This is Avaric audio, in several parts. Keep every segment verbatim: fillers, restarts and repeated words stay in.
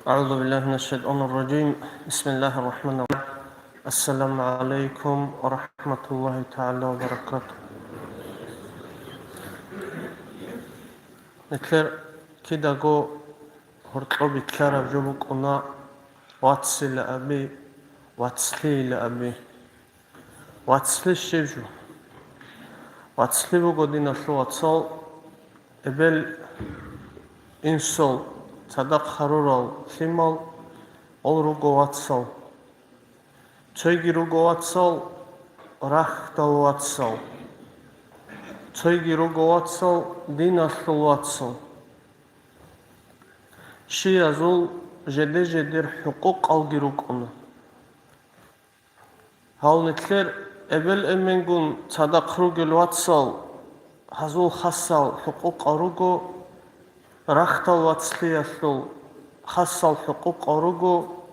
أعوذ بالله من الشيطان الرجيم. بسم الله الرحمن الرحيم. السلام عليكم ورحمة الله تعالى وبركاته. Нилъер кидаго гьоркьоб битӀараб жо букӀуна вацила аби, вацлъила аби. Вацлъи щиб жо? Вацлъи буго, диналъул вацал, эбел-инсул цадахъ гьарурал лъимал, гъол руго вацал. Цойги руго вацал, рахьдал вацал. Цойги руго вацал, диналъул вацал. Щиязул жеде-жедер хӀукъукъалги рукӀуна. Гьал нилъер эбел-эменгун цадахъ ругел вацал, гьазул хасал хӀукъукъал руго, рахьдал вацлъиялъул хасал хӀукъукъал руго,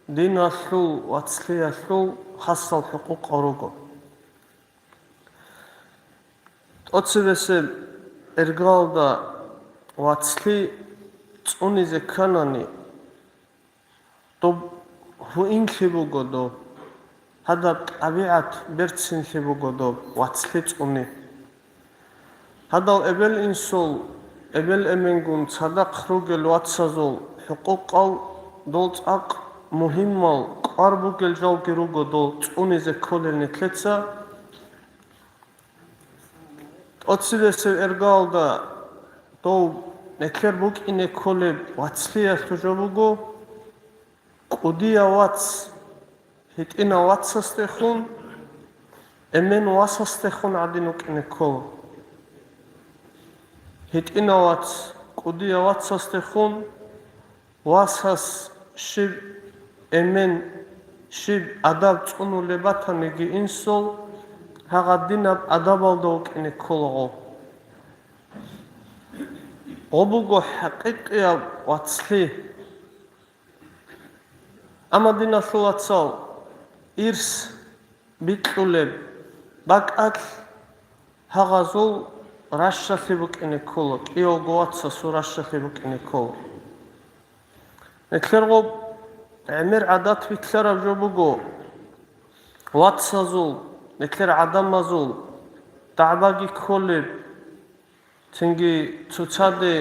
диналъул вацлъиялъул хасал хӀукъукъал руго. ТӀоцебесеб иргаялда вацлъи цӀунизе кканани, доб гьуинлъи буго доб, гьадаб тӀабигӀат берцинлъи буго доб вацлъи цӀуни. Гьадал эбел-инсул, эбел-эменгун цадахъ ругел вацазул хӀукъукъал дол цӀакъ мугьимал кӀвар бугел жалги руго дол цӀунизе кколел нилъеца. ТӀоцебесеб иргаялда дов нилъер букӀине кколеб вацлъиялъул жо буго, кӀудияв вац гьитӀинав вацасдехун, эмен васасдехун гӀадин вукӀине ккола. ГьитӀинав вац кӀудияв вацасдехун, васас щиб эмен, щиб адаб цӀунулеб батаниги инсул, гьагъадинаб адабалда вукӀине кколаго. Гъо буго хӀакъикъияб вацлъи. Амма, диналъул вацал, ирс бикьулеб бакӀалъ гьагъазул ращалъи букӀине ккола, кӀиявго вацасул ращалъи букӀине ккола. Нилъер гъоб гӀемер гӀадат битӀараб жо буго, вацазул, нилъер гӀадамазул дагӀбаги кколеб, цинги цоцаде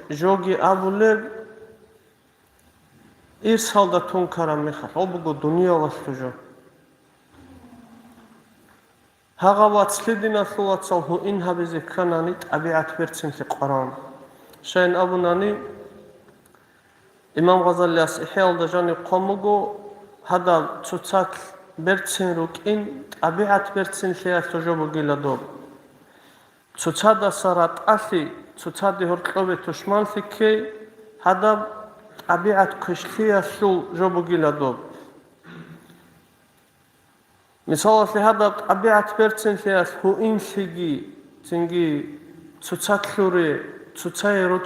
жоги абулеб, ирсалда тункараб мехалъ, гьаб буго дуниялалъул жо. Гьагъа вацлъи, диналъул вацал, гьуин гьабизе кканани, тӀабигӀат берцинлъи къваран. Щайин абунани, имам Гъазалияс ИхӀяалда жаниб хъван буго, гьадаб цоцалъ берцин рукӀин, тӀабигӀат берцинлъиялъул жо бугила доб. Цоцадаса ратӀалъи, цоцаде гьоркьобе тушманлъи ккей, гьадаб тӀабигӀат квешлъиялъул жо бугила доб. Мисалалъе, гьадаб тӀабигӀат берцинлъиялъ гьуинлъиги, цинги цоцалъуре, цоцае ро-,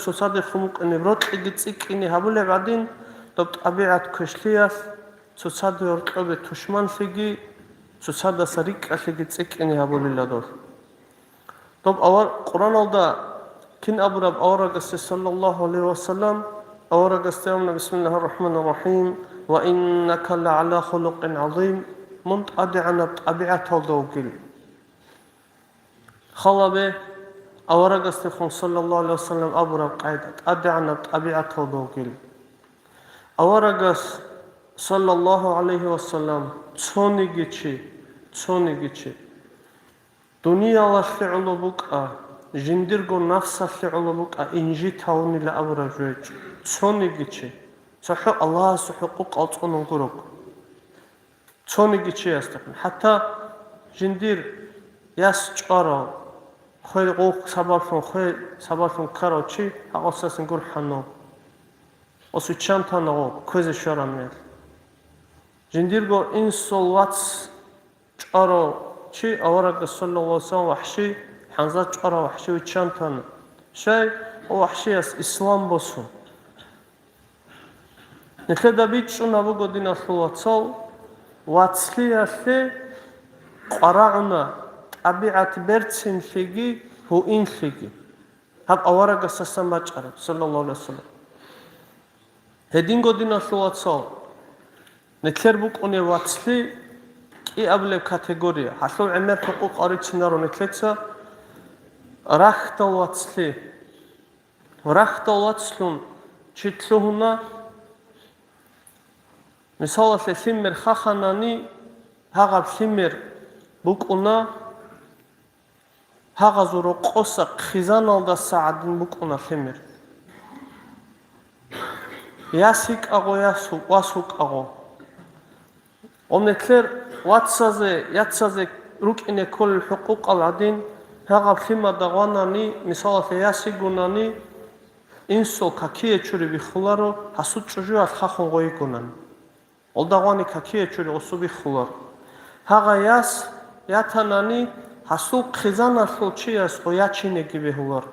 цоцаде хъумукъине рокьиги цӀикӀкӀине гьабулеб гӀадин, доб тӀабигӀат квешлъиялъ цоцаде гьоркьобе тушманлъиги, цоцадаса рикӀкӀалъиги цӀикӀкӀине гьабулила дол. Доб авар-, Къуръаналда кин абураб аварагасде, саллаллагьу гӀалайгьи ва саллам, аварагасде абуна, бисмиллагьир рахӀманир рахӀим, «Ва иннака лагӀала хулукъин гӀазим», мун тӀадегӀанаб тӀабигӀаталда вугил. Халабе аварагасдехун, саллаллагьу гӀалайгьи ва саллам, абураб къайда, тӀадегӀанаб тӀабигӀаталда вугил. Аварагас, саллаллагьу гӀалайгьи ва саллам, цониги чи, цониги чи дуниялалъе гӀоло букӀа, жиндирго нафсалъе гӀоло букӀа, инжит гьавунила абураб жо гьечӀо. Цониги чи, цохӀо Аллагьасул хӀукъукъал цӀунун гурого. Цониги чиясдехун. ХӀатта жиндир яс чӀварав, хвей гъов сабаблъун, хвей сабаблъун ккарав чи гьагъосдасан гурхӀанав, осуччан тана гъов, кквезе щвараб мехалъ. Жиндирго инсул вац чӀварав чи, аварагас, саллаллагьу гӀалайгьи ва саллам, вахӀши, хӀанза чӀварав вахӀши виччан тана. Щай? Гьав вахӀшияс ислам босун. Нилъеда бичӀчӀуна буго, диналъул вацал, вацлъиялъе къварагӀуна тӀабигӀат берцинлъиги гьуинлъиги. Гьаб аварагасдасан бачӀараб, саллаллагьу гӀалайгьи ва саллам. Гьединго, диналъул вацал, нилъер букӀунеб вацлъи кӀиабилеб категория, гьалъул гӀемер хӀукъукъал риччанаро нилъеца. Рахьдал вацлъи. Рахьдал вацлъун чи лъугьуна, мисалалъе, лъимер хаханани, гьагъаб лъимер букӀуна, гьагъазул рокъоса хъизаналдаса гӀадин букӀуна лъимер. Яс йикӀагъо, яс ву-, вас вукӀагъо. Гъоб нилъер вацазе, яцазе рукӀине кколел хӀукъукъал гӀадин, гьагъаб лъимада гъванани, мисалалъе, яс йигунани, инсул какие чури биххуларо, гьасул чӀужуялъ хахун гъой йигунани. Гъолда гъвани какие чури гъосу биххуларо. Гьагъа яс ятанани, гьасул хъизаналъул чияс гъой ячинеги бегьуларо.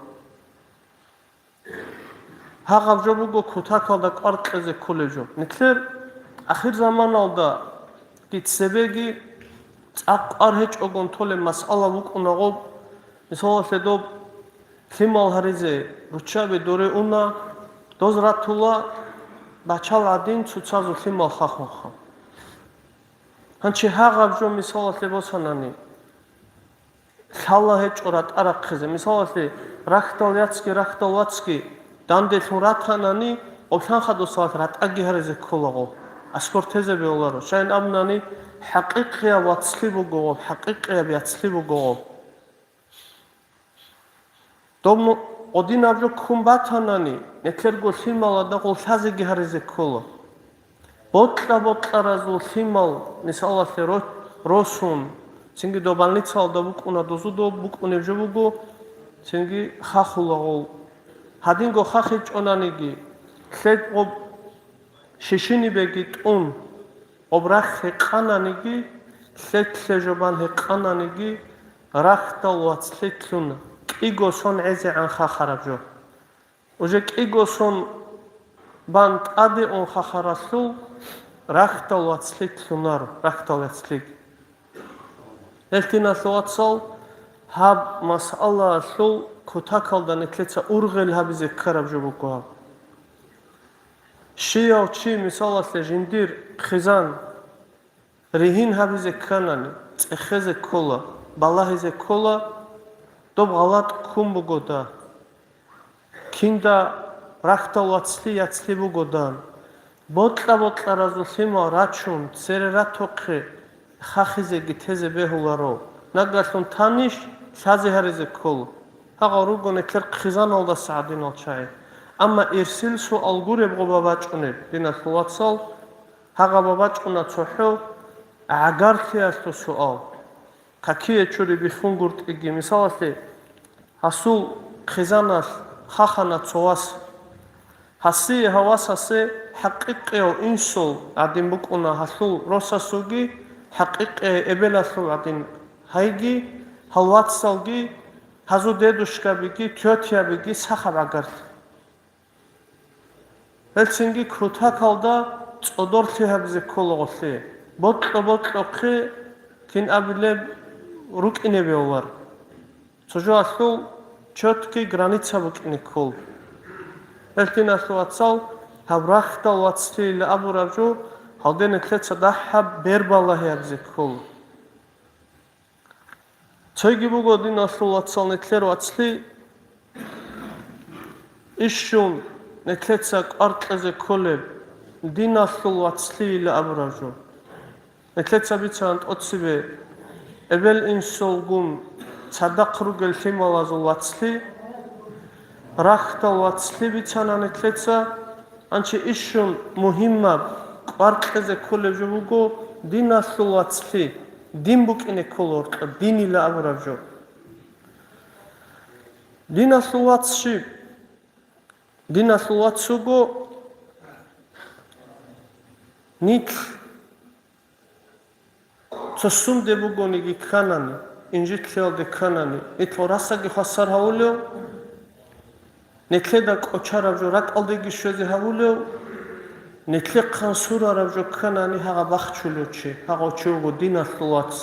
Гьагъаб жо буго кутакалда кӀвар кьезе кколеб жо. Нилъер ахирзаманалдаги цебеги цӀакъ кӀвар гьечӀогун толеб масъала букӀуна гъоб, мисалалъе, доб лъимал гьаризе руччаби доре уна, доз ратула бачал гӀадин цоцазул лъимал хахунха. Гьанчи гьагъаб жо мисалалъе босанани, лъала гьечӀо ратӀа рахъизе. Мисалалъе, рахьдал яцги рахьдал вацги данделъун ратанани, гъоблъанха досалъ ратӀаги гьаризе кколаго, аскӀор тезе бегьуларо. Щайин абунани, хӀакъикъияб вацлъи бугого, хӀакъикъияб яцлъи бугого. Доб ну-, гъодинаб жо ккун батанани, нилъерго лъималада гъол лъазеги гьаризе ккола. Бокьа-бокьаразул лъимал, мисалалъе, ро-, росун, цинги доб больницалда букӀуна, дозу доб букӀунеб жо буго, цинги хахула гъол. Гьадинго хахичӀонаниги, лъед гъоб шишинибеги тӀун, гъоб рахь гьекъананиги, лъеклъе жо бан гьекъананиги, рахьдал вацлъи лъуна, кӀиго сон гӀезегӀан хахараб жо. Уже кӀиго сон бан тӀаде ун хахаралъул рахьдал вацлъи лъунаро, рахьдал яцлъиги. Гьелъ, диналъул вацал, гьаб масъалаялъул кутакалда нилъеца ургъел гьабизе ккараб жо буго гьаб. Щияв чи, мисалалъе, жиндир хъизан ригьин гьабизе кканани, цӀехезе ккола, балагьизе ккола, доб гъалатӀ ккун бугода. Кинда рахьдал вацлъи яцлъи бугодан, бокьа-бокьаразул лъимал рачун, цере ратухъе хахизеги тезе бегьуларо. Нагагьлъун танищ, лъазе гьаризе ккола. Гьагъал руго нилъер хъизаналдаса гӀадинал чагӀи. Амма ирсил суал гуреб гъоба бачӀунеб, диналъул вацал, гьагъаба бачӀуна цохӀо гӀагарлъиялъул суал. Какие чури биххунгуртӀиги, мисалалъе, гьасул хъизаналъ хахана цо вас. Гьасие гьав васасе хӀакъикъияв инсул гӀадин букӀуна гьалъул росасулги, хӀакъикъияй эбелалъул гӀадин гьайги, гьал вацалги, гьазул дедушкабиги, тётябиги сахаб гӀагарлъи. Гьелцинги кутакалда цӀодорлъи гьабизе ккола гъолъе. Бокьо-бокьохъе кин абилеб рукӀине бегьулар. Цо жоялъул чёткий граница букӀине ккол. Гьелъ, диналъул вацал, гьаб рахьдал вацлъийилан абураб жо, гьалде нилъеца дагьаб бербалагьи гьабизе ккол. Цойги буго, диналъул вацал, нилъер вацлъи, ищун нилъеца кӀвар кьезе кколеб диналъул вацлъийилан абураб жо. Нилъеца бицана тӀоцебе эбел-инсулгун цадахъ ругел лъималазул вацлъи, рахьдал вацлъи бицана нилъеца. Анчи ищун мугьимаб кӀвар кьезе кколеб жо буго диналъул вацлъи, дин букӀине ккола гьоркьоб, динилан абураб жо. Диналъул вац щиб? Диналъул вац вуго нилъ цо сунде бугониги кканани, инжитлъиялде кканани, нилъ гъорасаги хвасар гьавулев, нилъеда кӀочараб жо ракӀалдеги щвезе гьавулев, нилъехъан сурараб жо кканани гьагъа бахчулев чи, гьагъав чи вуго диналъул вац.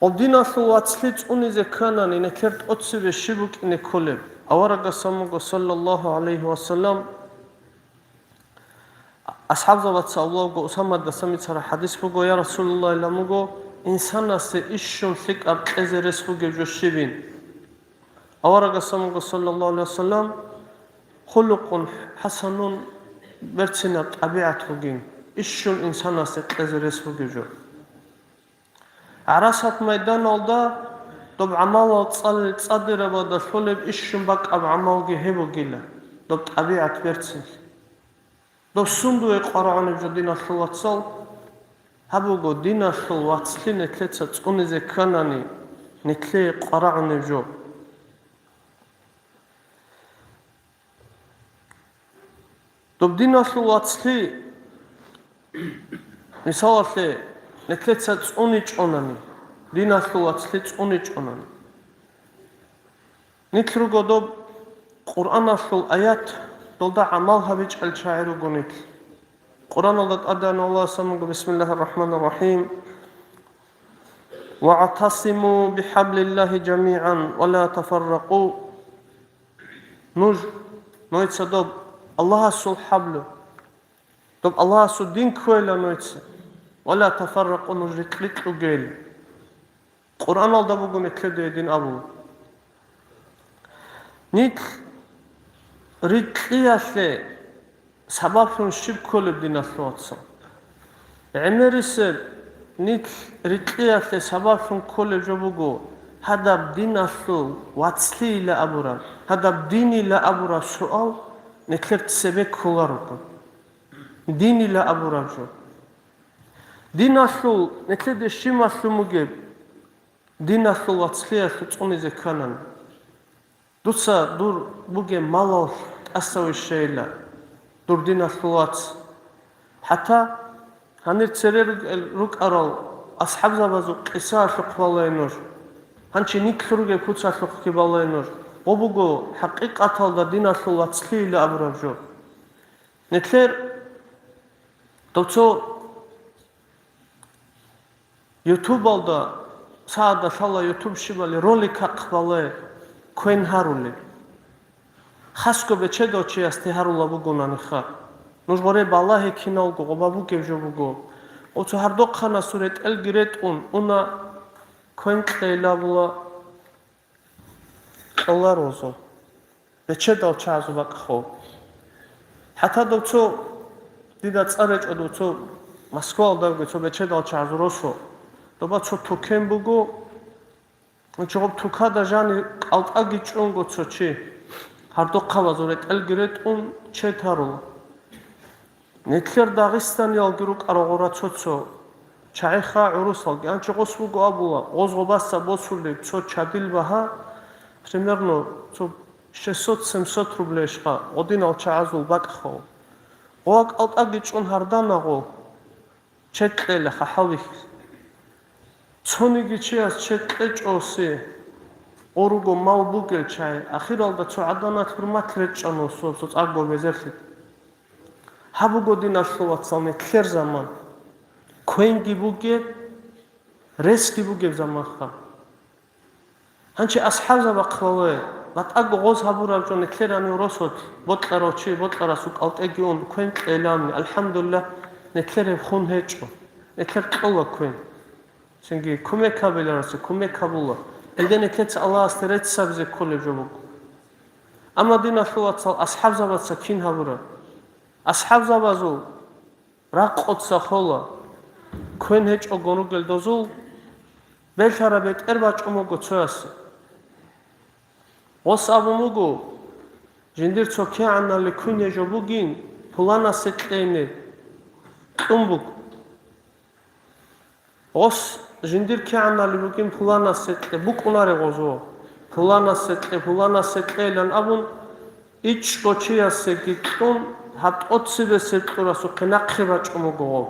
Гъоб диналъул вацлъи цӀунизе кканани, нилъер тӀоцебе щиб букӀине кколеб? Аварагас амуго, саллаллагьу гӀалайгьи ва саллам, асхӀабзабаца абулебго, Усамадаса бицараб хӀадис буго, я Расулаллагь, ламуго, инсанасе ишшун лъикӀаб кьезе рес бугеб жо щибин? Аварагас амуго, саллаллагьу гӀалайгьи ва саллам, хулукъун хӀасанун, берцинаб тӀабигӀат бугин, ишшун инсанасе кьезе рес бугеб жо. ГӀарасат майданалда доб гӀамалал цӀалел цӀадирабада лъолеб ишшун бакӀаб гӀамалги гьеб бугила, доб тӀабигӀат берцинлъи. Доб сундуе къварагӀунеб жо, диналъул вацал? Гьаб буго, диналъул вацлъи нилъеца цӀунизе кканани, нилъее къварагӀунеб жо. Доб диналъул вацлъи, мисалалъе, нилъеца цӀуничӀонани, диналъул вацлъи цӀуничӀонани. Нилъ руго доб Къуръаналъул аят, долда гӀамал гьабичӀел чагӀи руго нилъ. Къуръаналда тӀадегӀан Аллагьас амуго, бисмиллагьир рахӀманир рахӀим, «ВагӀтасиму бихӀаблиллагьи жамигӀан ва ла тафарракъу». Нуж, нойца доб Аллагьасул хӀаблу, доб Аллагьасул дин кквейила нойца, «ва ла тафарракъу», нуж рикь-рикь ругейила. Къуръаналда буго нилъеда гьедин абулеб. Нилъ рикьиялъе сабаблъун щиб кколеб, диналъул вацал? ГӀемерисеб, нилъ рикьиялъе сабаблъун кколеб жо буго гьадаб диналъул вацлъийила абураб, гьадаб динила абураб суал нилъер цебе кколарого. Динила абураб жо. Диналъул нилъеде щиб малъун бугеб? Диналъул вацлъиялъул цӀунизе кканани. Дуца дур бугеб малалъ тӀаса вищайила, дур диналъул вац. ХӀатта гьанир цере рукӀел-, рукӀарал асхӀабзабазул къисаялъухъ балай нуж. Гьанчи нилъ ругеб куцалъухъги балай нуж. Гъо буго хӀакъикъаталда диналъул вацлъийила абураб жо. Нилъер дов цо ютубалда, цаада лъала ютуб щибали роликахъ балай квен гьарулел. Хасго бечедав чиясде гьарула бугонаниха. Нуж гъоре балагье, киналго гъоба бугеб жо буго. Оцо гьардохъанасул ретӀелги ретӀун уна, квен кьейилабула. Кьоларо зо. Бечедал чагӀазул бакӀ хо. ХӀатта дов цо, дида цӀар речӀо, дов цо Москвалда вуго цо бечедал чагӀазул росо. Доба цо тукен буго, чогъоб тукада жани кӀалтӀаги чӀунго цо чи. Гьардохъабазул ретӀелги ретӀун чед гьарула. Нилъер дагъистаниялги рукӀарал гъура цо-цо чагӀиха гӀурусалги. Анчи гъос буго абула, гъоз гъобаса босулеб цо чадил багьа, примерно, цо шестьсот-семьсот рублейшха, гъодинал чагӀазул бакӀха. Гъо кӀалтӀаги чӀун гьардана гъо, чед кьела хахӀалихьи. Цониги чияс чед кьечӀоси гъо руго мал бугел чагӀи, ахиралда цо гӀаданалъ хӀурмат речӀчӀана цо, цо цӀакъго безерлъи. Гьаб буго, диналъул вацал, нилъер заман. Квенги бугеб, ресги бугеб заманха. Гьанчи асхӀабзабахъ бале, батӀаго гъоз гьабураб жо нилъер гьанив росулъ, бокьарав чи бокьарасул кӀалтӀеги ун, квен кьейилавни, алхӀамдулиллагь, нилъер гьеб хун гьечӀо, нилъер кьола квен. Цинги кумек гьабиларасе кумек гьабула. Гьелде нилъеца Аллагьасде рецц гьабизе кколеб жо буго. Амма, диналъул вацал, асхӀабзабаца кин гьабураб? АсхӀабзабазул ракъоца хола, квен гьечӀогун ругел дозул белъараб бетӀер бачӀун буго цоясе. Гъос абун буго, жиндир цо кигӀанали квен гьечӀо бугин, пуланасе кьейин, кьун буго. Гъос жиндир кигӀанали бугин, пуланасе кье, букӀунаре гъозо, пуланасе кье, пуланасе кьейилан абун, ичӀго чиясеги кьун, гьаб тӀоцебесеб кьурасухъе нахъе бачӀун буго гъо.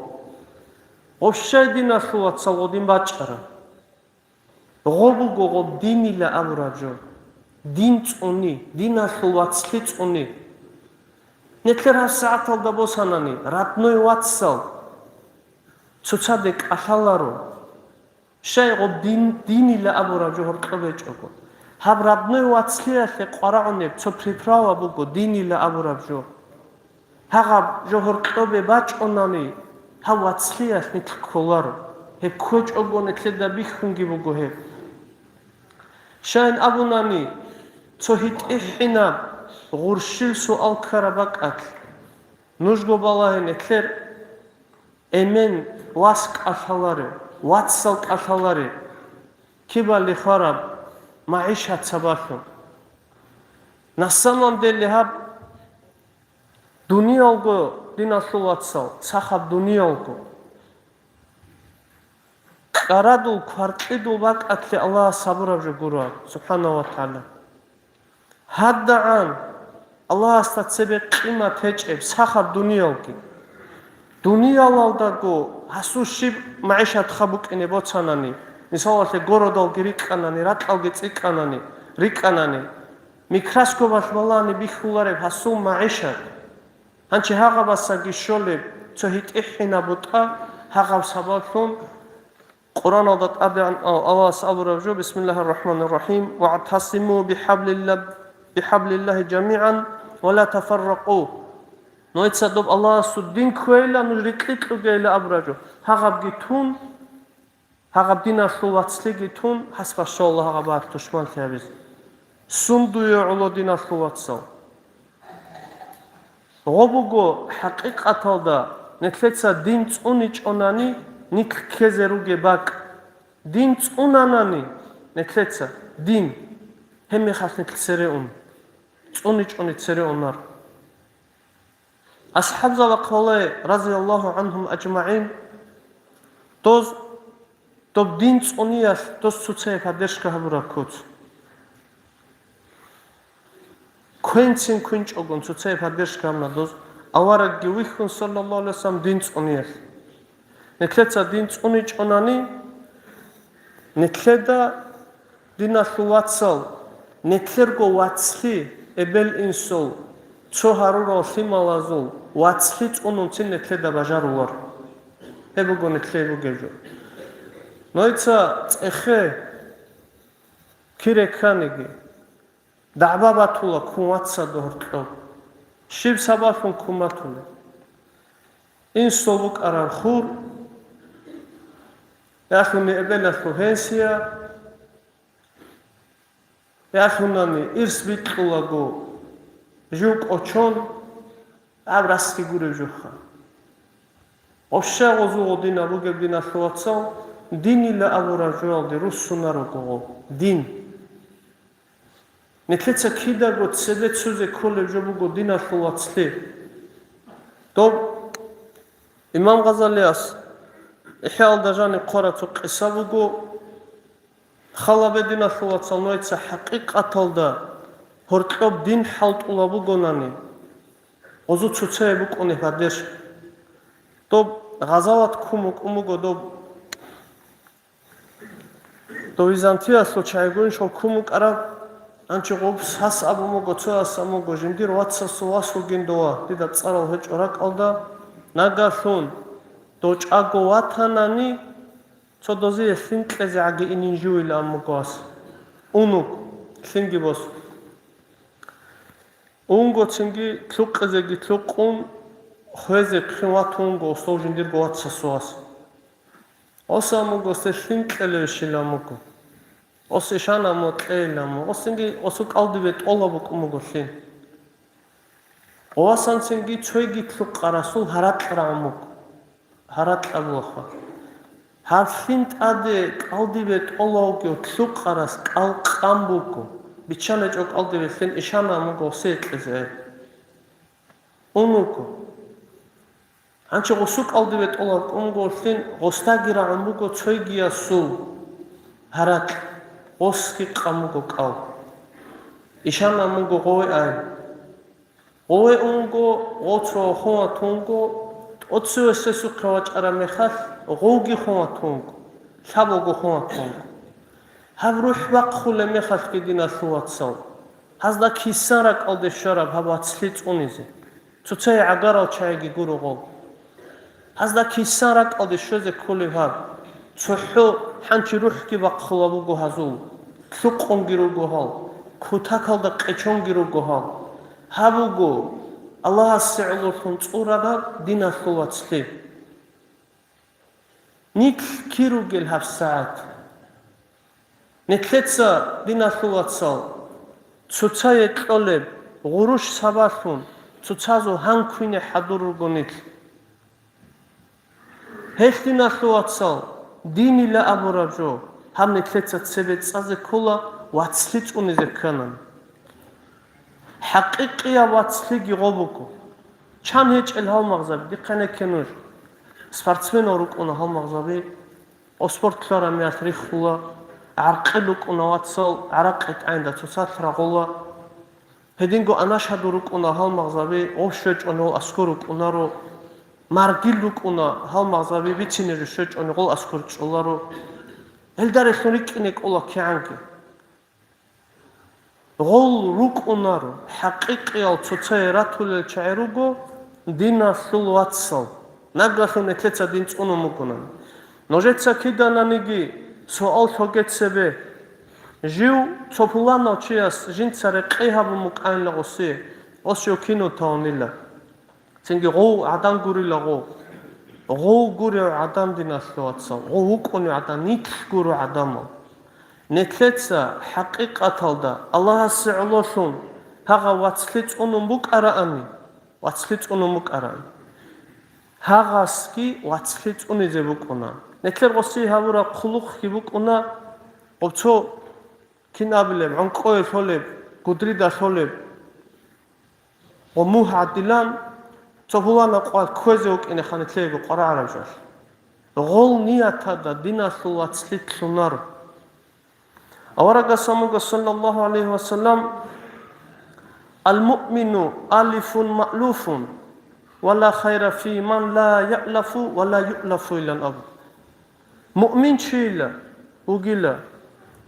Гъоб щай, диналъул вацал, гъодин бачӀараб? Гъо буго гъоб динила абураб жо. Дин цӀуни, диналъул вацлъи цӀуни. Нилъер гьабсагӀаталда босанани, родной вацал цоцаде кӀалъаларо. Щай гъоб дин, динила абураб жо гьоркьоб гьечӀого. Гьаб родной вацлъиялъе къварагӀунеб цо приправа буго, динила абураб жо. Гьагъаб жо гьоркьобе бачӀунани, гьав вацлъиялъ нилъ кколаро. Гьеб кквечӀого нилъеда бихьунги буго гьеб. Щайин абунани, цо гьитӀихӀинаб гъурщил суал ккараб бакӀалъ, нужго балагье, нилъер эмен вас кӀалъаларев, вацал кӀалъаларев, кибали хвараб магӀишат сабаблъун. На самом деле гьаб дуниялго, диналъул вацал, сахаб дуниялго. Кьарадул, кваркьидул бакӀалъе Аллагьас гьабураб жо гуро, субхӀанагьу ва тагӀала. ГьадагӀан Аллагьасда цебе къимат гьечӀеб сахаб дуниялги. Дуниялалдаго гьасул щиб магӀишатха букӀине боцанани, мисалалъе, городалги рикӀкӀанани, ракьалги цӀикӀкӀанани, рикӀкӀанани, микроскопалъ балани бихьулареб гьасул магӀишат. Гьанчи гьагъабасаги щолеб цо гьитӀихӀинаб бутӀа, гьагъаб сабаблъун Къуръаналда тӀадегӀан Аллагьас абураб жо: «Бисмиллагьир рахӀманир рахӀим. ВагӀтасиму бихӀаблилла-, бихӀаблиллагьи жамигӀан ва ла тафарракъу». Нужеца доб Аллагьасул дин кквейила, нуж рикьи кьугейила абураб жо. Гьагъабги тун, гьагъаб диналъул вацлъиги тун, хӀасбашаллагь гьагъаб тушманлъи гьабизе. Сундуе гӀоло, диналъул вацал. Гъо буго хӀакъикъаталда, нилъеца дин цӀуничӀонани, нилъ ккезе ругеб бакӀ. Дин цӀунанани нилъеца, дин, гьебмехалъ нилъ цере ун, цӀуничӀони цере унар. АсхӀабзабахъ валай, разияллагьу гӀанхум ажмагӀин, доз, доб дин цӀуниялъ доз цоцае поддержка гьабураб куц. Квенцин квинчӀогун цоцае поддержка гьабуна доз, аварагги вихьун, саллаллагьу гӀалайгьи вассалам, дин цӀуниялъ. Нилъеца дин цӀуничӀонани, нилъеда, диналъул вацал, нилъерго вацлъи, эбел-инсул, цо гьарурал лъималазул вацлъи цӀунунцин нилъеда бажарулар. Гьеб буго нилъее бугеб жо. Нужеца цӀехе кире кканиги, дагӀба батула ккун вацал догьоркьоб. Щиб сабаблъун ккун батула? Инсул букӀараб хур, яхуни эбелалъул пенсия, яхунани ирс бикьулаго жив кӀочон, гьаб расги гуреб жоха. Вообще гъозу гъодинаб бугеб, диналъул вацал, динила абураб жоялде руссунарого гъо, дин. Нилъеца кидаго цебе цозе кколеб жо буго, диналъул вацлъи. Доб имам Гъазалияс ИхӀяалда жаниб хъвараб цо къиса буго. Халабе, диналъул вацал, нужеца хӀакъикъаталда гьоркьоб дин хӀалтӀулаб бугонани, гъозу цоцае букӀуни гьадеш. Доб гъазават ккун букӀун буго доб. Дов Византиялъул чагӀи гурищал ккун букӀараб, анчи гъуб сас абун буго, цояс абун буго, жиндир вацасул вас вугин дова, дида цӀарал гьечӀо ракӀалда, нагалъун дов чӀаго ватанани, цо дозие лъим кьезе гӀаги инин живила абун буго вас. Унуг, лъимги бос. Унго цинги лъукъизеги лъукъун, хвезе хъин ватун вуго осдов жиндирго вацасул вас. Оса муго се лъим кьелевищилан муго. Осе шана мо кьейилан муго. Осинги осу кӀалдибе тӀола букӀун буго лъим. Осанцинги цойги лъукъа расул гьаракь рагӀун муго. Гьаракь абулаха. Гьаб лъим тӀаде кӀалдибе тӀолавги лъукъарас кӀал къан буго. БиччанечӀо кӀалдибе лъим ишана муго осе кьезе. Ун вуго. Гьанчи гъусу кӀалдибе тӀолаб кӀун буго лъин, гъосдаги рагӀун буго цойгиясул гьаракь, гъосги къан буго кӀал. Ишана муго гъове ай. Гъове унго, гъоцо хун ватунго, тӀоцевесесухъе вачӀараб мехалъ, гъовги хун ватунго, лъабого хун ватунго. Гьаб рухӀ бахъулеб мехалъги, диналъул вацал, гьазда кисан ракӀалде щвараб гьаб вацлъи цӀунизе. Цоцае гӀагарал чагӀиги гуро гъо. Гьазда кисан ракӀалде щвезе кколеб гьаб. ЦохӀо хӀанчи рухӀги бахъула буго гьазул. лъукъунги руго гьал, кутакалда къечонги руго гьал. Гьаб буго Аллагьасе гӀололъун цӀурараб диналъул вацлъи. Нилъ кир ругел гьабсагӀат? Нилъеца, диналъул вацал, цоцае кьолеб гъурущ сабаблъун цоцазул гьан квине хӀадур руго нилъ. Гьелъ, диналъул вацал, динила абураб жо, гьаб нилъеца цебе цӀазе ккола вацлъи цӀунизе кканани. ХӀакъикъияб вацлъиги гъо буго. Чан гьечӀел гьалмагъзаби, дихъе нехъе нуж. Спортсменал рукӀуна гьалмагъзаби, о, спорт лъарамиялъ риххула, гӀаркъи рукӀуна вацал, гӀаракъи тӀаинда цоцалъ рагъула. Гьединго анашадул рукӀуна гьалмагъзаби, гъов щвечӀони гъол аскӀор рукӀунаро, маргил рукӀуна гьалмагъзаби, бицине жо щвечӀони гъол аскӀор чӀоларо. Гьелда релълъун рикӀкӀине кӀола кигӀанги. Гъол рукӀунаро, хӀакъикъиял цоцае ратулел чагӀи руго диналъул вацал, нагагьлъун нилъеца дин цӀунун бугунан. Нужеца кидананиги суал лъоге цебе. Жив цо пуланав чияс жинца рекъи гьабун букӀайнила гъосие, гъос жо кинутавунила. Цинги гъов гӀадан гурила гъов. Гъов гурев гӀадан, диналъул вацал, гъов вукӀунев гӀадан, нилъ гурев гӀадамал. Нилъеца хӀакъикъаталда Аллагьасе гӀололъун гьагъав вацлъи цӀунун букӀараани, вацлъи цӀунун букӀараан. Гьагъасги вацлъи цӀунизе букӀуна. Нилъер гъосие гьабураб хъулухъги букӀуна, гъоб цо, кин абилеб, гӀункӀкӀое лъолеб, гудрида лъолеб. Гъо мугь гӀадилан, цо пуланаб къват кквезе вукӀинехъан нилъеего къварагӀараб жо. Гъол нияталда диналъул вацлъи лъунаро. Аварагас абун буго, саллаллагьу гӀалайгьи ва саллам: «Ал-муъмину алифун маълуфун, ва ла хайра фи ман ла яълафу ва ла юълафу», — илан абу. Муъминчийила вугила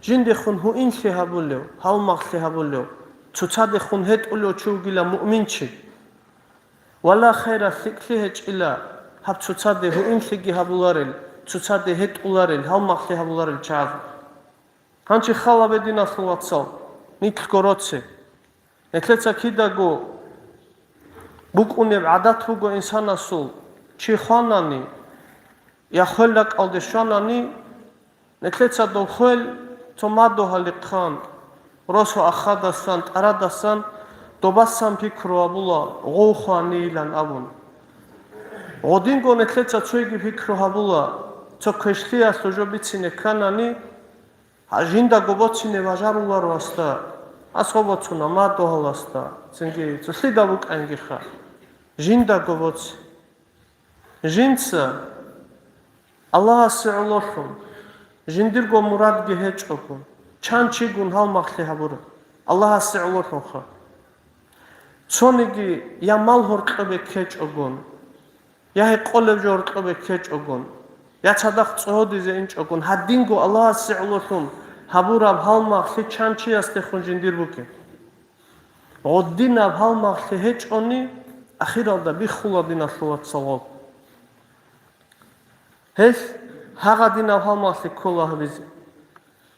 жиндехун гьуинлъи гьабулев, гьалмагълъи гьабулев, цоцадехун гьетӀулев чи вугила муъминчи. Ва ла хайра, лъикӀлъи гьечӀила гьаб цоцаде гьуинлъиги гьабуларел, цоцаде гьетӀуларел, гьалмагълъи гьабуларел чагӀазул. Гьанже хал гьабе, диналъул вацал, нилъго роце. Нилъеца кидаго букӀунеб гӀадат буго инсанасул, чи хванани, я хвел ракӀалде щванани, нилъеца дов хвел цо мадугьалихъан, росу ахадасан, тӀарадасан добасан пикру гьабула, гъов хванийилан абун. Гъодинго нилъеца цойги пикру гьабула, цо квешлъиялъул жо бицине кканани, гьа, жиндаго боцине бажаруларо гьасда, гьас гъо боцуна мадугьаласда, цинги цолъида букӀангиха, жиндаго боци. Жинца Аллагьасе гӀололъун, жиндирго мурадги гьечӀого, чан чигун гьалмагълъи гьабураб, Аллагьасе гӀололъунха. Цониги я мал гьоркьобе ккечӀогон, я гьекъолеб жо гьоркьобе ккечӀогон, я цадахъ цӀодизе инчӀогон, гьадинго Аллагьасе гӀололъун гьабураб гьалмагълъи чан чиясдехун жиндир бугеб. Гъодинаб гьалмагълъи гьечӀони, ахиралда биххула, диналъул вацал, гъоб. Гьелъ гьагъадинаб гьалмагълъи ккола гьабизе.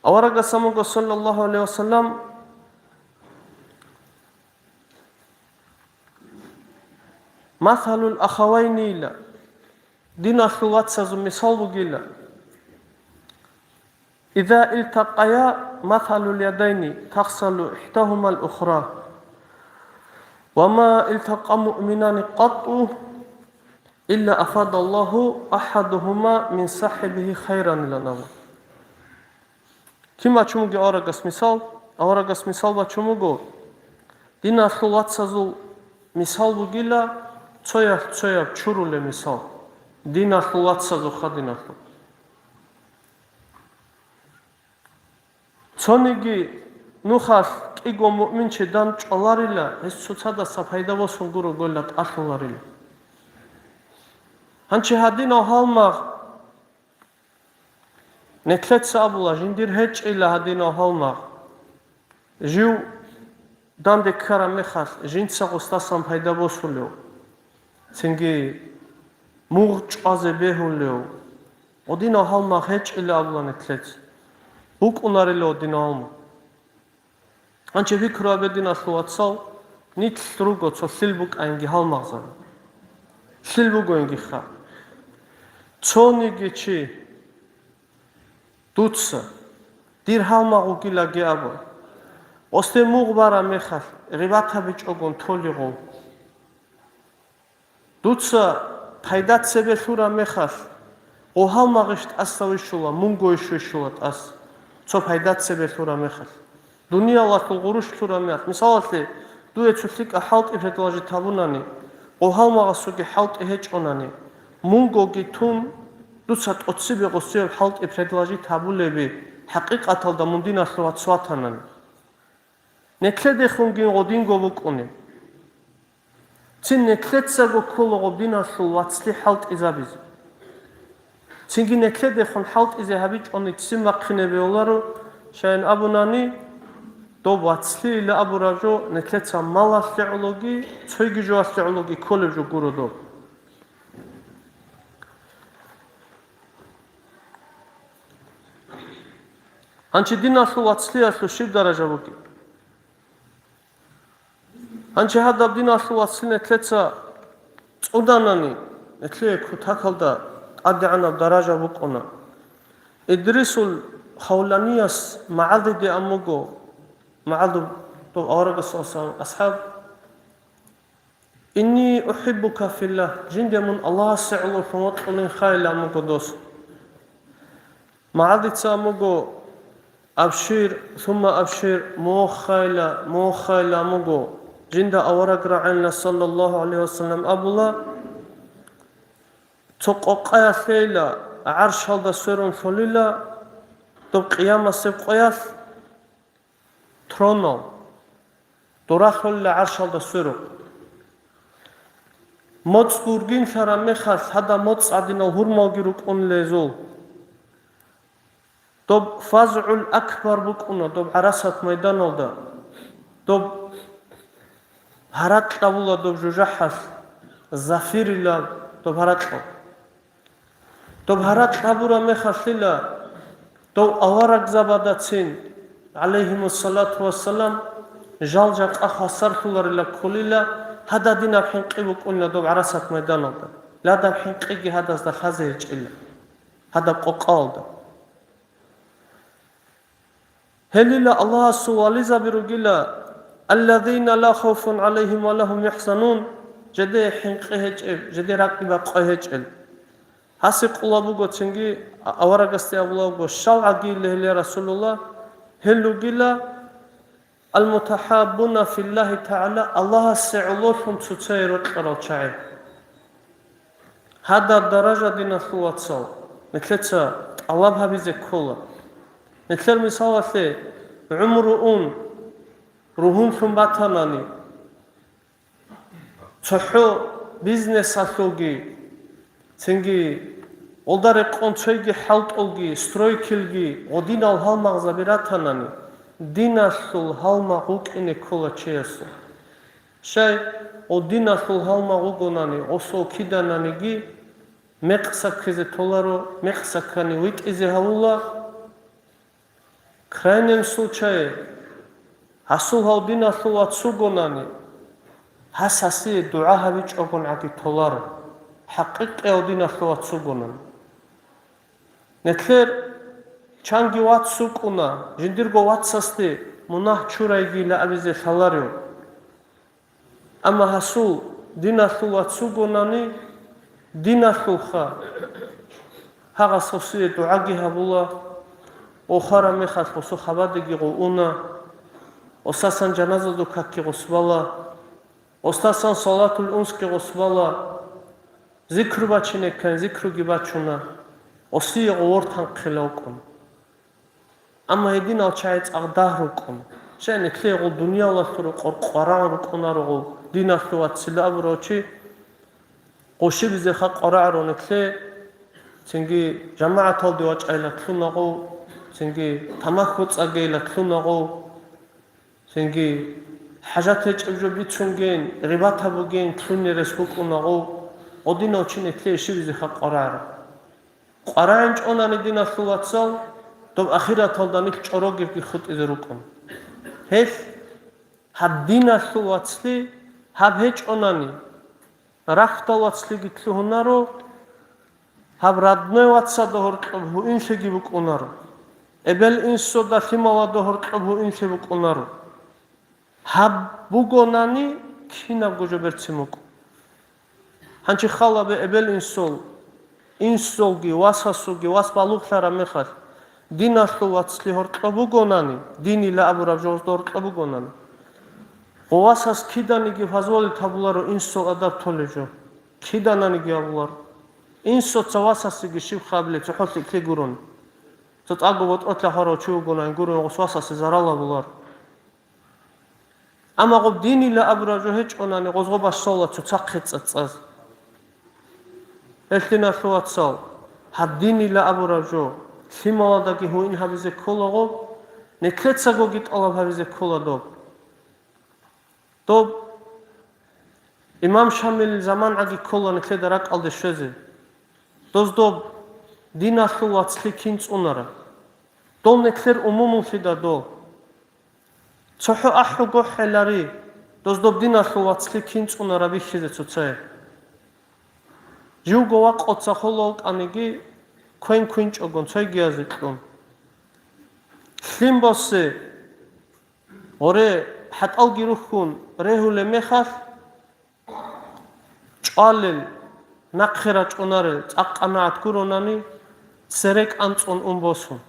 Аварагас абун буго, саллаллагьу гӀалайгьи ва саллам: «Масалул ахавайнила», диналъул вацазул мисал бугила. «Иза илтакъая масалул ядайни тахсалу ихьдагьумал ухра. Ва ма илтакъа муъминани къатту илла афадаллагьу ахӀадугьума мин сахӀибигьи хайран», — илан абу. Кин бачун буго аварагас мисал? Аварагас мисал бачун буго, диналъул вацазул мисал бугила цоялъ цояб чурулеб мисал. Диналъул вацазул, хадиналъул. Цониги нухалъ кӀиго муъминчи дандчӀваларила, гьес цоцадаса пайда босун гуро гойла тӀалъуларила. Гьанчи гьадинав гьалмагъ Нилъеца абула, жиндир гьечӀила гьадинав гьалмагъ. Жив данде ккараб мехалъ, жинца гъосдасан пайда босулев, цинги мугъ чӀвазе бегьулев, гъодинав гьалмагъ гьечӀила абула нилъеца. букӀунарила динал гӀумру. Гьанчи пикру гьабе, диналъул вацал, нилъ руго цо лъил букӀаинги гьалмагъзаби. Лъил бугоингиха. Цониги чи дуца, дир гьалмагъ вугилаги абун, гъосде мугъ бараб мехалъ, гъибат гьабичӀогун толигъун. Дуца пайда цебе лъураб мехалъ, гъо гьалмагъищ тӀаса вищула, мунго иш вищула тӀаса, цо пайда цебе лъураб мехалъ. Дуниялалъул гъурущ лъураб мехалъ. Мисалалъе, дуе цо лъикӀаб хӀалтӀи предложить гьабунани, гъо гьалмагъасулги хӀалтӀи гьечӀонани, мунгоги тун, дуца тӀоцебе гъосияб хӀалтӀи предложить гьабулеби, хӀакъикъаталда мун диналъул вац ватанани. Нилъедехунги гъодинго букӀунеб. Цин нилъецаго ккола гъоб диналъул вацлъи хӀалтӀизабизе. Цинги нилъедехун хӀалтӀизе гьабичӀони ццин бахъине бегьуларо, щайин абунани, доб вацлъийила абураб жо нилъеца малалъе гӀологи, цойги жоялъе гӀологи кколеб жо гуро доб. Гьанчи диналъул вацлъиялъул щиб даража бугеб? Гьанчи гьадаб диналъул вацлъи нилъеца цӀуданани, нилъее кутакалда тӀадегӀанаб даража букӀуна. Идрисул Хавланияс магӀалдиде амуго, магӀалдуб доб аварагас васан асхӀаб, «Инни ухӀиббука филлагь», жинде мун Аллагьасе гӀололъун вокьулин хайилан буго дос. МагӀалдица амуго, «Абшир, сумма абшир, мохайла, мохайла» амуго. Жинда авараг рагӀанила, саллаллагьу гӀалайгьи вассалам, абула, цо къокъаялъейила, гӀаршалда сверун лъолила, доб къиямасеб къоялъ, тронал, дора лъолила гӀаршалда сверухъ. МоцӀ гургинлъараб мехалъ, гьадаб моцӀ гӀадинал гьурмалги рукӀун лезул. Доб фазгӀул акбар букӀуна доб гӀарасат майданалда, доб гьаракь абула доб жужахӀалъ, зафирила доб гьаракьал. Доб гьаракь гьабураб мехалъила, дов аварагзабадацин, гӀалайгьимуссалату вассалам, жал-жакъа хвасарлъуларила кколила, гьададинаб хӀинкъи букӀунила доб гӀарасат майданалда, ладаб хӀинкъиги гьадазда лъазе гьечӀила, гьадаб къокъаялда. Гьелила Аллагьасул вализаби ругила, «Аллазина ла хавфун гӀалайгьим ва ла гьум яхӀзанун», жеде хӀинкъи гьечӀеб, жеде ракӀи-бакъи гьечӀел. Гьасе къула буго цинги, а-, аварагасде абула буго, «Щал гӀагийилла гьел, я Расулуллагь?» Гьел ругила, «Ал-мутахӀаббуна филлагьи тагӀала», Аллагьасе гӀололъун цоцае рокьарал чагӀи. Гьадаб даража, диналъул вацал, нилъеца тӀалаб гьабизе ккола. Нилъер мисалалъе, гӀумру ун, ругьунлъун батанани, цохӀо бизнесалъулги, цинги гъолда рекъон цойги хӀалтӀулги, стройкилги, гъодинал гьалмагъзаби ратанани, диналъул гьалмагъ вукӀине ккола чиясул. Щай, гъодиналъул гьалмагъ вугонани, гъосул кидананиги, мекъ саккизе толаро, мекъ саккани витӀизе гьавула. Крайнем случае, гьасул гьав диналъул вац вугонани, гьас гьасие дугӀа гьабичӀогон гӀаги толаро, хӀакъикъияв диналъул вац вугонани. Нилъер чанги вац вукӀуна, жиндирго вацасде мунагь чурайгила абизе лъаларев. Амма гьасул диналъул вац вугонани, диналъулха, гьагъас гъосие дугӀаги гьабула, охараб мехалъ гъосул хабадеги гъов уна, гъосасан жаназаду какги гъос бала, гъосасан салатул унсги гъос бала, зикру бачинеккан зикруги бачуна, гъосие гъовор танхъила вукӀун. Амма гьединал чагӀи цӀакъ дагь рукӀун, щай, нилъее гъол дуниялалъул рукъор къварагӀун рукӀунаро гъол диналъул вацила абурав чи, гъошибизеха къварагӀаро нилъее, цинги жамагӀаталде вачӀайила кьуна гъов, цинги тамаху цӀагейила кьуна гъов, цинги хӀажат гьечӀеб жо бицунгейин, гъибат гьабугейин кьуни рес букӀуна гъов, гъодинав чи нилъее щибизеха къварагӀаро. КъварагӀинчӀонани, диналъул вацал, Доб ахираталда нилъ чӀорогебги хутӀизе рукӀун. Гьелъ гьаб диналъул вацлъи гьаб гьечӀонани, рахьдал вацлъиги лъугьунаро, гьаб родной вацалда гьоркьоб гьуинлъиги букӀунаро, эбел-инсуда лъималада гьоркьоб гьуинлъи букӀунаро. Гьаб бугонани, кинабго жо берцин букӀун. Гьанчи халабе эбел-инсул, инсулги, васасулги, вас балугълъараб мехалъ, диналъул вацлъи гьоркьоб бугонани, динила абураб жо гьоркьоб бугонани, гъо васас киданиги фазволит гьабуларо инсул адаб толеб жо, кидананиги гьабуларо. Инсуца васасеги щиб хабилеб цохӀо лъикӀлъи гурони. Цо цӀакъго ботӀролъа хварав чи вугонани гурони гъос васасе зарал гьабуларо. Амма гъоб динила абураб жо гьечӀонани, гъозго бащалла цоцахъе цӀацӀаз. Гьелъ, диналъул вацал, гьаб динила абураб жо, лъималадаги гьуин гьабизе ккола гъоб, нилъецагоги тӀалаб гьабизе ккола доб. Доб имам Шамил замангӀаги ккола нилъеда ракӀалде щвезе. Доз доб диналъул вацлъи кин цӀунараб? Дол нилъер умумуллъида дол. ЦохӀо ахӀуго хӀелари, доз доб диналъул вацлъи кин цӀунараб бихьизе цоцае. Живго вакъоца холал тӀаниги, квен квинчӀогон цойгиязе кьун. Лъим босе, гъоре хӀатӀалги рухьун регьулеб мехалъ, чӀвалел, нахъе рачӀунарел цӀакъ къанагӀат гуронани, цере кӀанцӀун ун босун.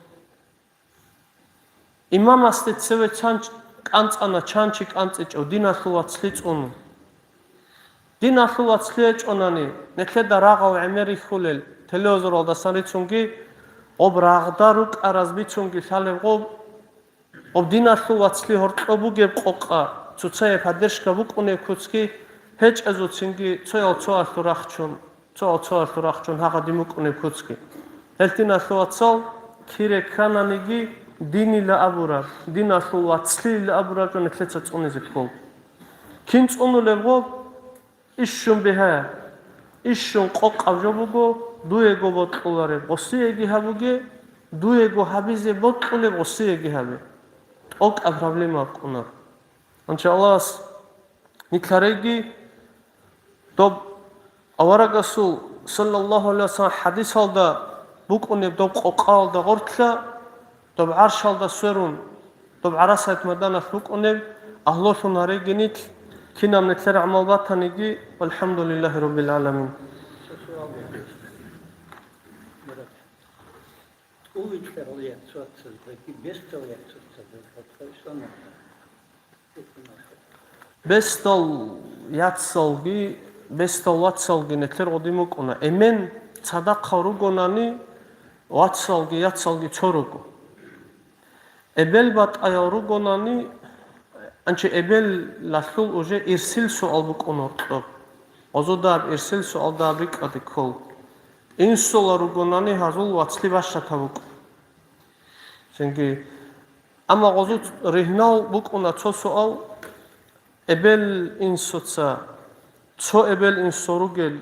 Имамасде цеве чан кӀанцӀана, чан чи кӀанцӀичӀев, диналъул вацлъи цӀунун. Диналъул вацлъи гьечӀонани, нилъеда рагъав гӀемер рихьулел телевизоралдасан рицунги, гъоб рагъда рукӀараз бицунги лъалеб гъоб, гъоб диналъул вацлъи гьоркьоб бугеб къокъа, цоцае поддержка букӀунеб куцги гьечӀезул цинги цоял цоалъул рахчун. Цо-, цоалъул рахчун гьагъадин букӀунеб куцги. Гьел диналъул вацал, кире ккананиги, динила абураб, диналъул вацлъила абураб жо нилъеца цӀунизе ккол. Кин цӀунулеб гъоб? Ишщун бигьа, ишщун къокъаб жо буго, дуего бокьулареб, гъосиеги гьабуге, дуего гьабизе бокьулеб, гъосиеги гьабе. ТӀокӀаб проблема букӀунар. Анча Аллагьас нилъареги, доб аварагасул, саллаллагьу гӀалайгьи ва саллам, хӀадисалда букӀунеб доб къокъаялда гъоркьа, доб гӀаршалда сверун, доб гӀарасат майданалъ букӀунеб агьлулъун гьареги нилъ, кинаб нилъер гӀамал батаниги, валхӀамдулиллагьи раббил гӀаламин. Бесдал яцалги, бесдал вацалги нилъер гъодин букӀуна. Эмен цадахъал ругонани, вацалги яцалги цо руго. Эбел батӀаял ругонани, анчи эбелалъул уже ирсил суал букӀун гьоркьоб. Гъозуда гьаб ирсил суалда гьаб рикӀкӀаде ккол. Инсула ругонани гьазул вацлъи бащатаб букӀун. Цинги, амма гъозул ригьнал букӀуна цо суал, эбел-инсуца, цо эбел-инсу ругел,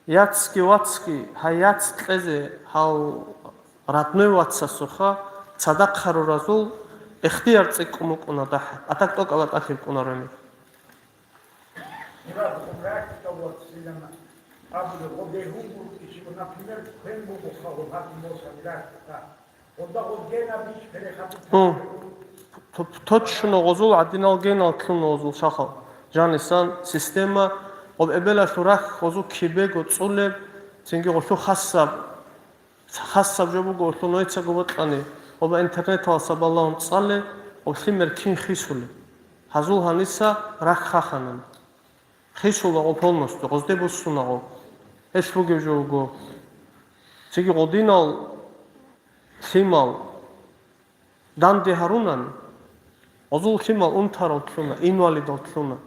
яцги вацги, гьай яц кьезе гьал родной вацасухъа цадахъ гьаруразул ихтияр цӀикӀкӀун букӀуна дагьаб, а так тӀокӀаб батӀалъи букӀунарони. Мурад, гъоб рахьдал вацлъилан абулеб, гъоб бегьун гуркӀичӀого, например, квен буго хъа гъоб гьадин босаб рахьдал. Гъобда гъоб генаб иш перехатӀи. Гьу. Т-, точно гъозул гӀадинал генал кьуна гъозул шахал. Жанисан система, гъоб эбелалъул рахь гъозул кибего цӀулеб, цинги гъолъул хасаб, хасаб жо буго гъолъул нойцаго бокьани, гъоба интернеталаса балагьун цӀале, гъоб лъимер кин хисулеб. Гьазул гьаниса рахь хаханан. Хисулаго полностью, гъозде буссунаго. Гьелъ бугеб жо вуго. Цинги гъодинал лъимал данде гьарунан, гъозул лъимал унтарал лъуна, инвалидал лъуна.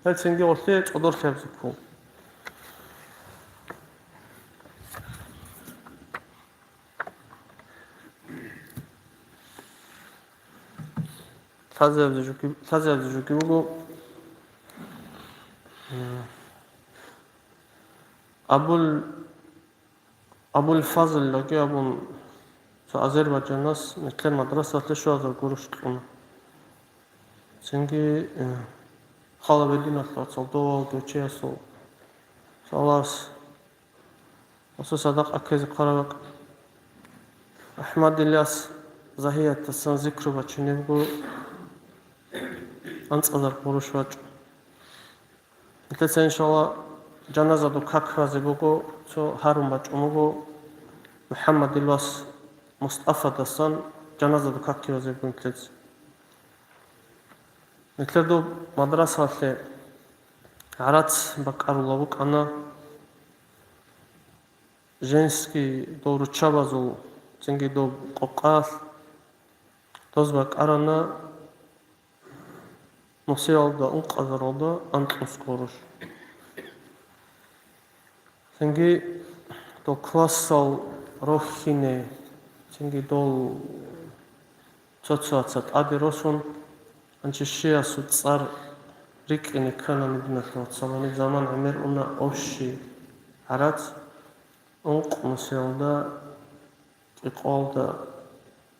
Гьел цинги гъолъе цӀодорлъияб зиккун. Лъазабизе жуги, лъазабизе жуги буго. Абул, Абул Фазл лаги абун, Азербайджанас нилъер мадрасалъе щуазар гуруш кьуна. Цинги, э, хала бединалъ вацал довал дучеясул салас, осу садакъа ккезе хъвараб бакӀ. АхӀмад Иляс Загьиятасан зикру бачинебго анцӀазар гуруш вачӀо. Нилъеца, иншалла, жаназаду как кказе буго, цо гьарун бачӀун буго, МухӀаммад Иляс Мустафадасан жаназаду как ккезе буго нилъеца. Нилъер доб мадрасалъе гӀарац бакӀарула букӀана, женский дол руччабазул, цинги доб къокъалъ, доз бакӀарана нусиялда ункъазаралда анкьнус гуруш. Цинги дол классал рохьине, цинги дол цо-цояца тӀаде росун, анчи щиясул цӀар рикӀкӀине ккана, диналъул вацал, заман гӀемер уна общий гӀарац, ункъ нусиялда, кӀикъоялда,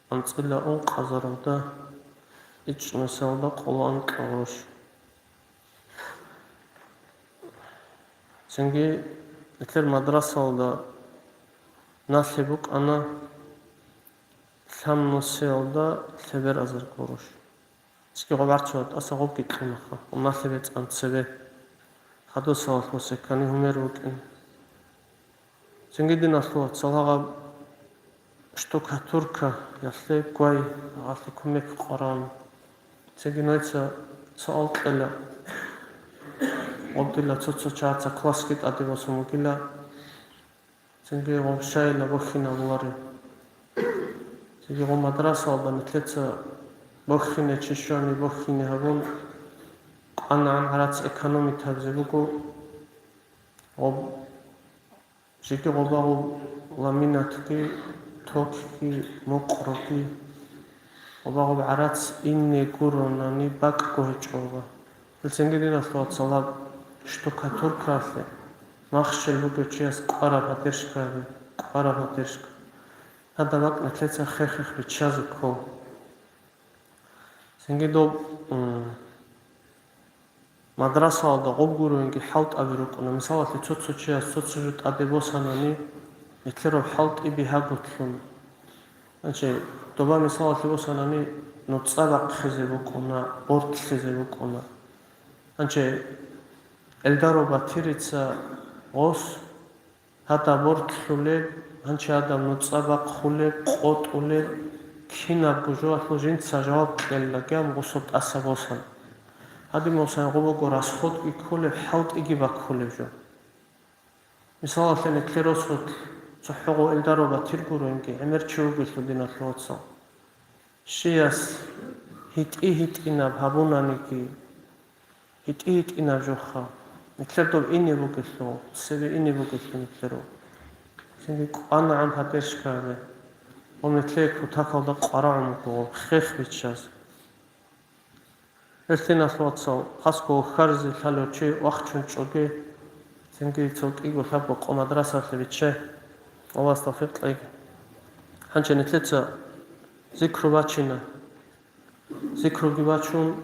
анцӀила ункъазаралда, ичӀнусиялда къоло анкьа гъурущ. Цинги нилъер мадрасалда налъи букӀана лъабнусиялда лъебер азар гъурущ. Цинги гъоб гӀарцула тӀаса гъобги кьунаха, гъоб налъи бецӀан цебе. Хадусалалъ босекани гьумер вукӀин. Цинги, диналъул вацал, гьаб штукатурка, ялъе гвай, гьалъе кумек къваран. Цинги нойца суал кьела. Гъоб дила цо-цо чагӀаца классги тӀаде босун бугила. Цинги гъоб щайила бохьинабулари. Цинги гъоб мадрасалда нилъеца бохьине чи щвани бохьине гьабун, къванагӀан гӀарац экономить гьабизе буго. Гъоб Жеги гъобагъуб ламинатги, токги, мукъруги, гъобагъуб гӀарац ине гуронани бакӀго гьечӀоба. Гьелцинги, диналъул вацал, штукатуркаялъе махщел бугев чияс кӀвараб поддержка гьабе, кӀвараб поддержка. Гьадаб бакӀ нилъеца хех-хех биччазе ккол. Цинги доб, м, мадрасалда гъоб гуроинги хӀалтӀаби рукӀуна. Мисалалъе, цо-цо чияс цо-цо жо тӀаде босанани, нилъераб хӀалтӀи бигьаготлъун. Гьанже доба, мисалалъе босанани, нуцӀа бахъизе букӀуна, бортлъизе букӀуна. Гьанже Эльдаров Батирица гъос Гьадаб бортлъулеб, гьанчи гьадаб нуцӀа бахъулеб, къотӀулеб, кинабго жоялъул жинца жаваб кьела, гьаб гъосул тӀаса босан. Гьадин босани гъоб буго расходги кколеб, хӀалтӀиги баккулеб жо. Мисалалъе, нилъер росулъ цохӀо гъов Эльдаров Батир гуроинги, гӀемер чи вугелъул, диналъул вацал. Щияс гьитӀи-гьитӀинаб гьабунаниги, гьитӀи-гьитӀинаб жоха, нилъер доб ине бугелъул, цебе ине бугелъул нилъерул. Цинги кӀванагӀан поддержка гьабе. Ва нилъее кутакалда къварагӀун буго хех биччаз. Гьелъ, диналъул вацал, хасго вухьаризе лъалев чи вахчун чӀоге, цинги цо кӀиго лъабго къо мадрасалъе биччай. Аллагьас тавфикъ кьеги. Гьанча нилъеца зикру бачина. Зикруги бачун,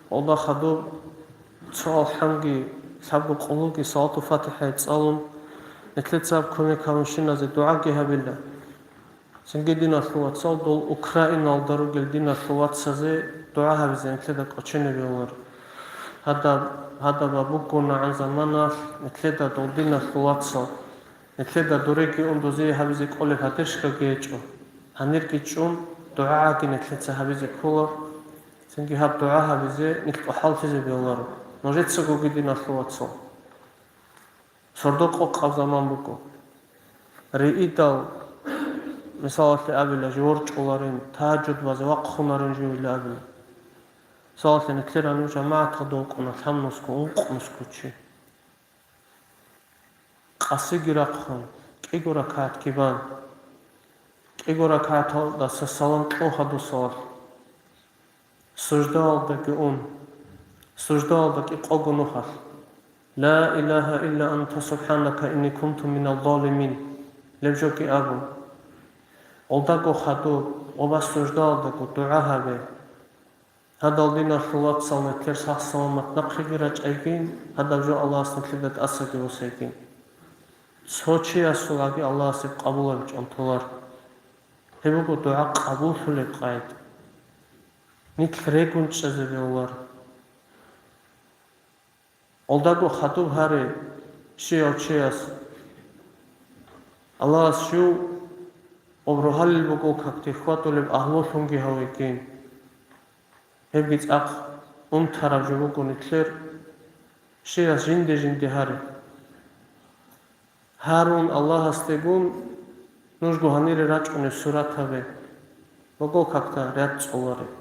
гъолда хадуб цо алхӀамги, лъабго къулги, Салатул ФатихӀа цӀалун, нилъеца гьаб кумек гьабунщиназе дугӀаги гьабила. Цинги, диналъул вацал, дол Украиналда ругел диналъул вацазе дугӀа гьабизе нилъеда кӀочене бегьулар. Гьадаб, гьадаб бугонагӀан заманалъ нилъеда дол диналъул вацал, нилъеда дуреги ун дозие гьабизе кӀолеб поддержкаги гьечӀо. Гьанирги чӀун, дугӀагӀаги нилъеца гьабизе ккола, цинги гьаб дугӀа гьабизе нилъ кӀухӀалтизе бегьуларо. Нужецагоги, диналъул вацал, сордо къокъаб заман буго. Риидал, мисалалъе абила, жив ворчӀуларин, тагьажуд базе вахъунарин живила абила. Мисалалъе, нилъер гьанив жамагӀаталда вукӀуна лъабнусго, ункънусго чи. Къасиги рахъун, кӀиго ракагӀатги бан, кӀиго ракагӀаталдаса салам кьун хадусалалъ, суждаялдаги ун, суждаялда кӀикъого нухалъ, «Ла илагьа илла анта субхӀанака инни кунту миназ-залимин», леб жоги абун. Гьелдаго хадуб, къоба суждаялдаго дугӀа гьабе. Гьадал диналъул вацал нилъер сах-саламат нахъеги рачӀайгин, гьадаб жо Аллагьас нилъеда тӀасаги босайгин. Цо чиясул аги Аллагьас гьеб къабул гьабичӀого толар. Гьеб буго дугӀа къабуллъулеб къайда. Нилъ регун чӀезе бегьулар. Гьелдаго хадуб гьаре, щияв чияс. Аллагьас щив гьеб рогьалил буго какде хьвадулеб агьлулъунги гьавейгин. Гьебги цӀакъ унтараб жо буго нилъер, щияс жинде-жинде гьаре. Гьарун Аллагьасдегун нужго гьанире рачӀунеб сурат гьабе. Буго какда ряд цӀолареб.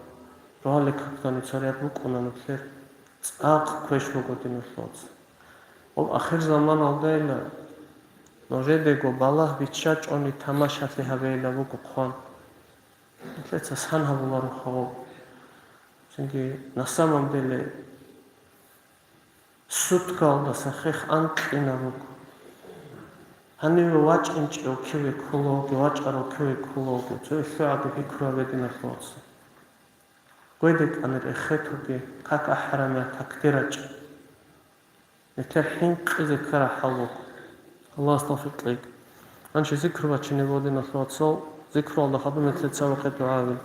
Рогьалил какда нилъер ряд букӀуна нилъер. ЦӀакъ квеш буго, диналъул вацал. Гьеб ахирзаманалдайила нужедего балагь биччачӀони тамашалъи гьабейилан буго хъван. Нилъеца сан гьабуларо хъван. Цинги, на самом деле, суткаялдаса хех анкьинаб буго. Гьаниве вачӀинчӀев киве кколаго, вачӀарав киве кколаго, цо лъугӀаги пикру гьабе, диналъул вацал. Гьедин кӀанир эхетурги, как ахӀараб мехалъ какде рачӀа. Нилъер хӀинкъизе ккараб хӀал буго. Аллагьас тавфикъ кьеги. Гьанже зикру бачине, диналъул вацал, зикруялда хадуб нилъеца цадахъ дугӀа гьабе.